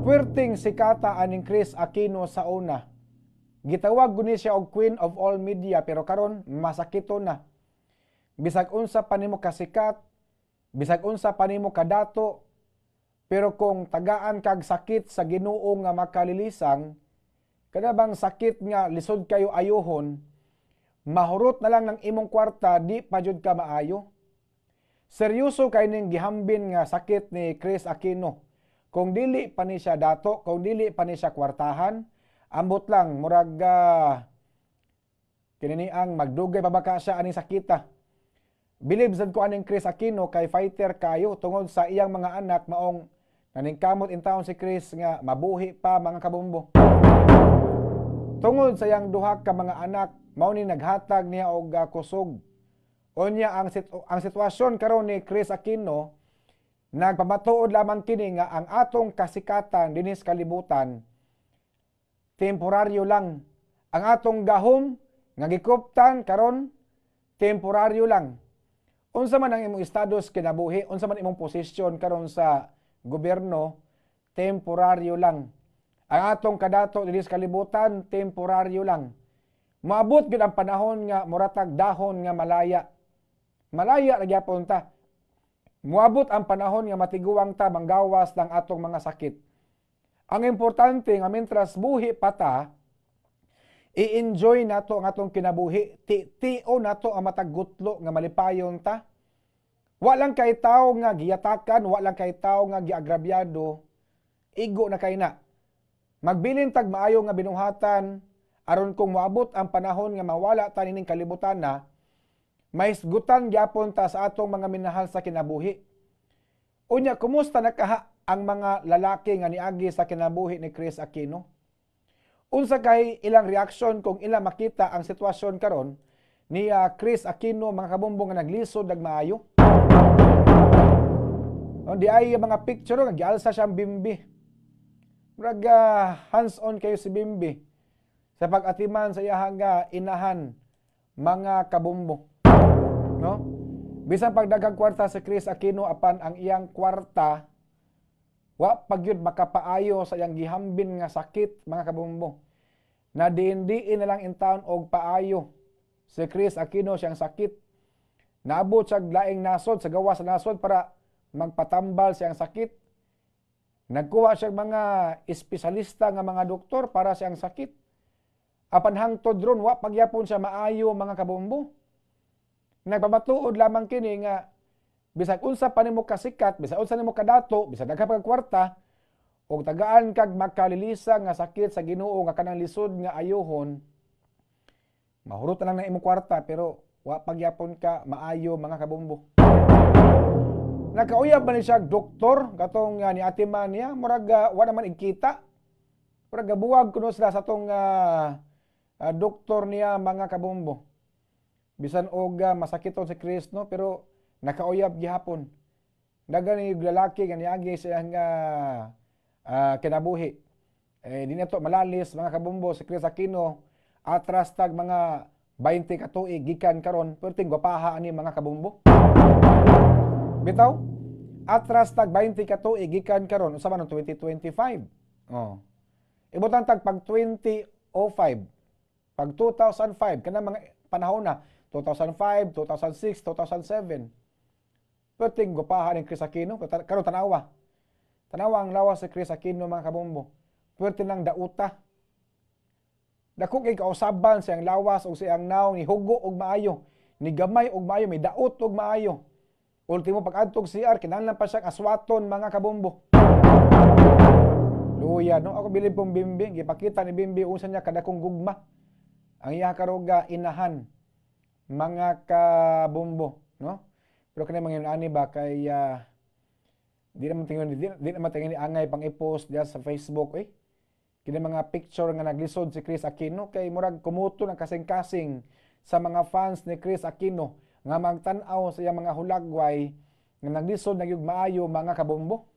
Puwerteng sikata aning Kris Aquino sa una. Gitawag guni siya og Queen of all media, pero karon masakito na. Bisag unsa pa nimo kasikat, bisag unsa pa nimo kadato, pero kung tagaan kag sakit sa Ginoo nga makalilisang, kada bang sakit nga lisod kayo ayuhon, mahurot na lang ng imong kwarta, di pa jud ka maayo. Seryoso kay ning gihambin nga sakit ni Kris Aquino. Kung dili pa ni siya dato, kung dili pa ni siya kwartahan, ambot lang murag kini ang magdugay pa baka siya aning sakita. Bilib sad ko aning Kris Aquino kay fighter kayo tungod sa iyang mga anak, maong naningkamot in taon si Kris nga mabuhi pa, mga kabombo. Tungod sa iyang duha ka mga anak, mao ni naghatag niya og kusog. Unya ang sitwasyon karon ni Kris Aquino, nagpamatuod lamang kini nga ang atong kasikatan dinhi sa kalibutan temporaryo lang. Ang atong gahom nga gikuptan karon, temporaryo lang. Unsa man ang imong estado sa kinabuhi, unsa man imong posisyon karon sa gobyerno, temporaryo lang. Ang atong kadato dinhi sa kalibutan, temporaryo lang. Moabot gyud ang panahon nga muratag dahon nga malaya. Malaya ra gyapon ta. Moabot ang panahon nga matiguang ta, manggawas ng atong mga sakit. Ang importante nga mintras buhi pa ta, i-enjoy nato ang atong kinabuhi, ti-tio nato ang matag gutlo nga malipayon ta. Wa lang kay tawo nga giyatakan, wa lang kay tawo nga giagrabyado, igo na kay na. Magbilin tag maayo nga binuhatan aron kung moabot ang panahon nga mawala ta nining kalibutan na, mahisgutan gyapon ta sa atong mga minahal sa kinabuhi. Unya, kumusta na kaha ang mga lalaki nga niagi sa kinabuhi ni Kris Aquino? Unsa kay ilang reaksyon kung ila makita ang sitwasyon karon ni Kris Aquino, mga kabombo, nga naglisod nagmaayo? No, di ay mga picture nga gialsa siyang bimbi. Murag hands-on kayo si Bimbi sa pag-atiman sa iyahang inahan, mga kabombo. No? Bisan pagdaghang kwarta si Kris Aquino, apan ang iyang kwarta wa pagyud makapaayo sa iyang gihambin nga sakit, mga kabombo. Na diin-diin na lang in town og paayo si Kris Aquino siyang sakit. Naabot siya laing nasod sa gawas sa nasod para magpatambal siyang sakit. Nagkuha siya mga espesyalista nga mga doktor para siyang sakit. Apan hangtod ron wa pagyapon siya maayo, mga kabombo. Nagpamatuod lamang kini nga bisag unsa pa nimo kasikat, bisag unsa nimo kadato, bisag daghan pa kag kwarta, og tagaan kag makalilisa nga sakit sa Ginoo nga kanang lisod nga ayuhon, mahurot na lang na imong kwarta pero wa pagyapon ka maayo, mga kabombo. Nakauyab ba ni siya doktor katong ni ate man niya, murag wa naman igkita. Murag gabuwag kuno sila sa tong doktor niya, mga kabombo. Bisan og masakiton si Kris, no, pero nakauyab gihapon. Dagan ni lalaki nga niagi sa iyang kinabuhi. Eh, di na to malalis, mga kabombo, si Kris Aquino atras tag mga 20 ka tuig gikan karon, perting gwapaha ani, mga kabombo. Bitaw, atras tag 20 ka tuig gikan karon, unsa man ang 2025? Oh. Ibutan tag pag 2005, pag 2005, kanang mga panahon na 2005, 2006, 2007. Perting gwapaha ni Kris Aquino, karon tanawa. Tanawa ang lawas si Kris Aquino, mga kabombo. Pwerte nang dauta. Dako kay kausaban siyang lawas og siyang nawong, ni hugo og maayo, ni gamay og maayo, may daot og maayo. Ultimo pag-adtog CR, kinahanglan pa siyang aswaton, mga kabombo. Luya, no? Ako bilib kong Bimbi, gipakita ni Bimbi unsa niya kadakong gugma. Ang iya karoga inahan, mga kabombo, no? Pero kani mga ani ba kay di naman tingin ni angay pang i-post diya sa Facebook eh. Kini mga picture nga naglisod si Kris Aquino kay murag kumuto ng kasing-kasing sa mga fans ni Kris Aquino nga magtan-aw sa iyang mga hulagway nga naglisod na gyud maayo, mga kabombo.